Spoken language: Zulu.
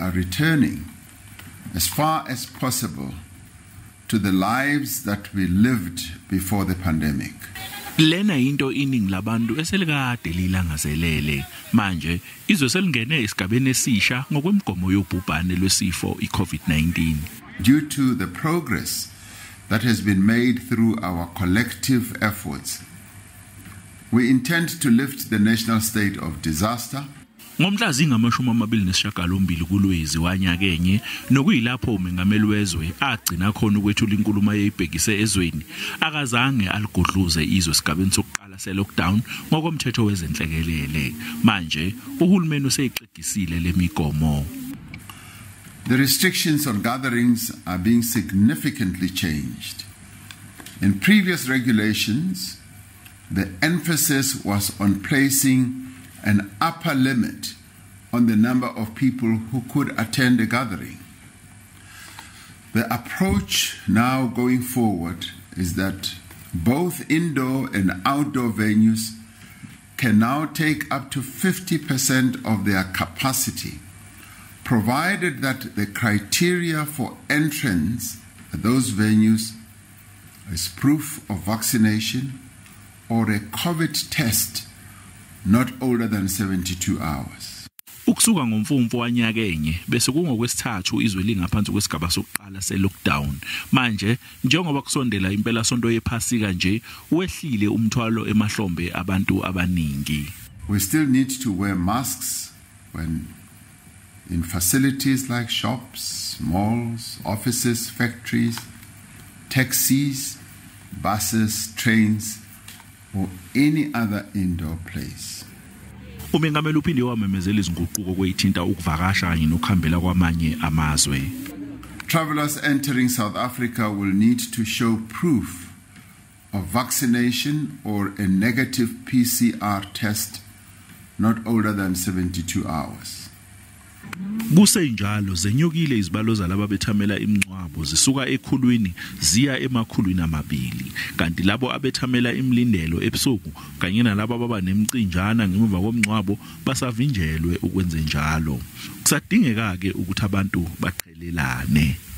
are returning as far as possible to the lives that we lived before the pandemic. Lena into iningi labantu eselikade lilangazelele. Manje izwe selingene esigabeni esisha ngokwemigomo yobhubhane lwesifo iCovid-19. Due to the progress that has been made through our collective efforts, we intend to lift the national state of disaster. Ngomhla zingama-28 kuLwezi wanyakenye, nokuyilapho umengameli wezwe agcina khona ukwethula inkulumo ayeyibhekise ezweni, akazange aligudluze izwe esigabeni sokuqala se-lockdown ngokomthetho wezenhlekelele. Manje uhulumeni useyixegisile le migomo. The restrictions on gatherings are being significantly changed. In previous regulations, the emphasis was on placing an upper limit on the number of people who could attend a gathering. The approach now going forward is that both indoor and outdoor venues can now take up to 50% of their capacity, provided that the criteria for entrance at those venues is proof of vaccination or a COVID test not older than 72 hours. Ukusuka ngoMfumfu wanyakenye bese kungokwesithathu izwe lingaphansi kwesigaba sokuqala se-lockdown. Manje njengoba kusondela impela sonto yephasika nje, wehlile umthwalo emahlombe abantu abaningi. We still need to wear masks when in facilities like shops, malls, offices, factories, taxis, buses, trains or any other indoor place. Umengameli uphinde wamemezela izinguquko kweyithinta ukuvakasha kanye nokuhambela kwamanye amazwe. Travelers entering South Africa will need to show proof of vaccination or a negative PCR test not older than 72 hours. Kusenjalo zenyukile izibalo zalaba bethamela imingcwabo zisuka ekhulwini ziya ema-200, kanti labo abethamela imilindelo ebusuku kanye nalabo ababa nemcinjana ngemuva komngcwabo basavinjelwe ukwenze njalo. Kusadingeka ke ukuthi abantu baqhelelane.